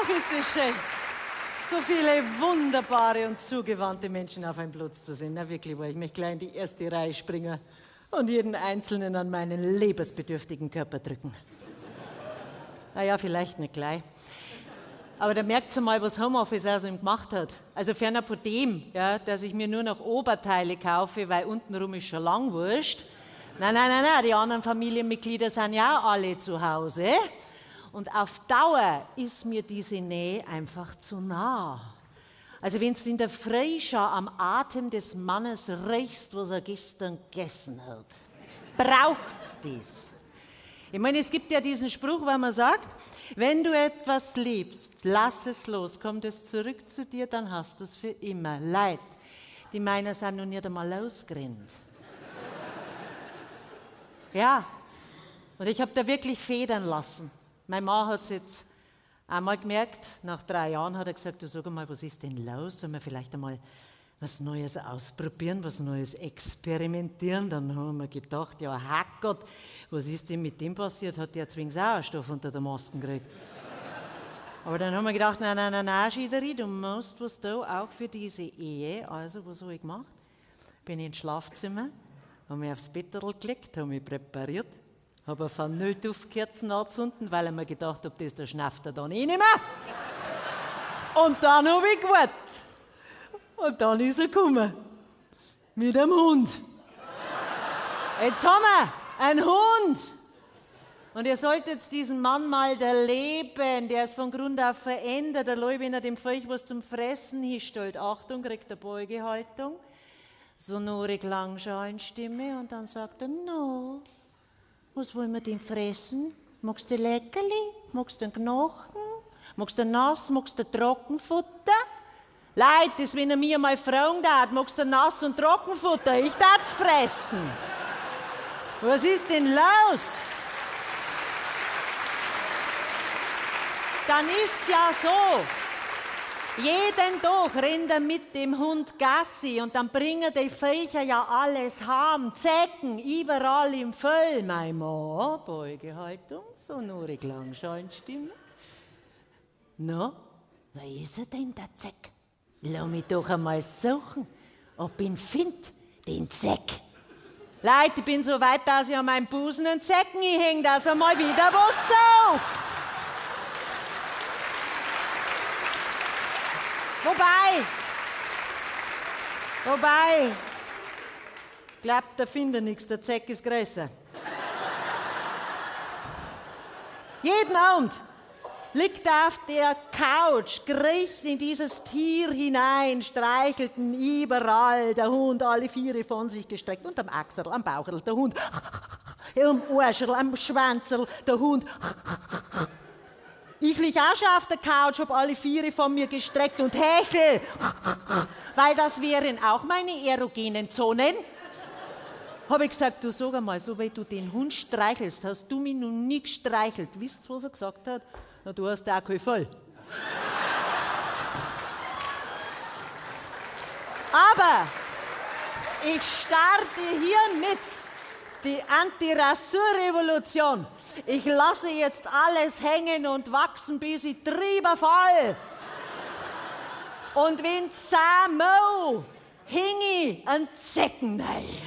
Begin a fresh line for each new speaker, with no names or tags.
Ach, ist das schön. So viele wunderbare und zugewandte Menschen auf einem Platz zu sehen. Na wirklich, weil ich mich gleich in die erste Reihe springe und jeden Einzelnen an meinen lebensbedürftigen Körper drücken. Naja, vielleicht nicht gleich. Aber da merkt ihr mal, was Homeoffice aus ihm gemacht hat. Also fernab von dem, ja, dass ich mir nur noch Oberteile kaufe, weil untenrum ist schon lang wurscht. Nein, nein, nein, nein, die anderen Familienmitglieder sind ja auch alle zu Hause. Und auf Dauer ist mir diese Nähe einfach zu nah. Also wenn du in der Früh schon am Atem des Mannes riechst, was er gestern gegessen hat, braucht's das. Ich meine, es gibt ja diesen Spruch, weil man sagt, wenn du etwas liebst, lass es los, kommt es zurück zu dir, dann hast du es für immer. Leid, die meiner sind noch nicht einmal losgerannt. Ja, und ich habe da wirklich federn lassen. Mein Mann hat es jetzt einmal gemerkt, nach 3 Jahren hat er gesagt, du sag mal, was ist denn los? Sollen wir vielleicht einmal was Neues ausprobieren, was Neues experimentieren? Dann haben wir gedacht, ja Herrgott, was ist denn mit dem passiert? Hat der zwingend Sauerstoff unter der Maske gekriegt? Aber dann haben wir gedacht, nein, nein, nein, nein, Schiederi, du musst was da auch für diese Ehe. Also, was habe ich gemacht? Bin ins Schlafzimmer, habe mich aufs Betterl gelegt, habe mich präpariert, habe eine Vanilleduftkerzen angezündet, weil ich mir gedacht habe, das der schnafft er dann eh nicht mehr. Und dann habe ich gewartet. Und dann ist er gekommen. Mit einem Hund. Jetzt haben wir einen Hund. Und ihr solltet diesen Mann mal erleben, der ist von Grund auf verändert. Der Leute, wenn er dem Viech was zum Fressen hinstellt. Achtung, kriegt er Beugehaltung. Sonore Klangschalenstimme. Und dann sagt er, no, was wollen wir denn fressen? Magst du Leckerli? Magst du einen Knochen? Magst du nass? Magst du Trockenfutter? Leid, das, wenn er mir mal fragen darf, magst du nass und Trockenfutter? Ich darf's fressen. Was ist denn los? Dann ist ja so, jeden Tag rennt er mit dem Hund Gassi und dann bringen die Viecher ja alles heim, Zecken, überall im Fell. Mein Mann, Beugehaltung, sonore Klangschalenstimme. Na, wo ist er denn, der Zeck? Lass mich doch einmal suchen, ob ich ihn find, den Zeck. Leute, ich bin so weit, dass ich an meinem Busen einen Zecken hänge, dass er mal wieder was sucht. Wobei, glaubt, der findet nichts, der Zeck ist größer. Jeden Abend liegt er auf der Couch, kriecht in dieses Tier hinein, streichelt ihn überall, der Hund, alle Viere von sich gestreckt, und am Achsel, am Bauchel, der Hund, am Arscherl, am Schwanzerl, der Hund. Ich lieg auch schon auf der Couch, hab alle Viere von mir gestreckt und hechel, weil das wären auch meine erogenen Zonen. Hab ich gesagt, du sag einmal, so wie du den Hund streichelst, hast du mich noch nie gestreichelt. Wisst ihr, was er gesagt hat? Na, du hast ja auch kein Fell. Aber ich starte hiermit die Anti-Rasur-Revolution. Ich lasse jetzt alles hängen und wachsen, bis ich drüber fall. Und wenn Samo hingi ein Zecken rein.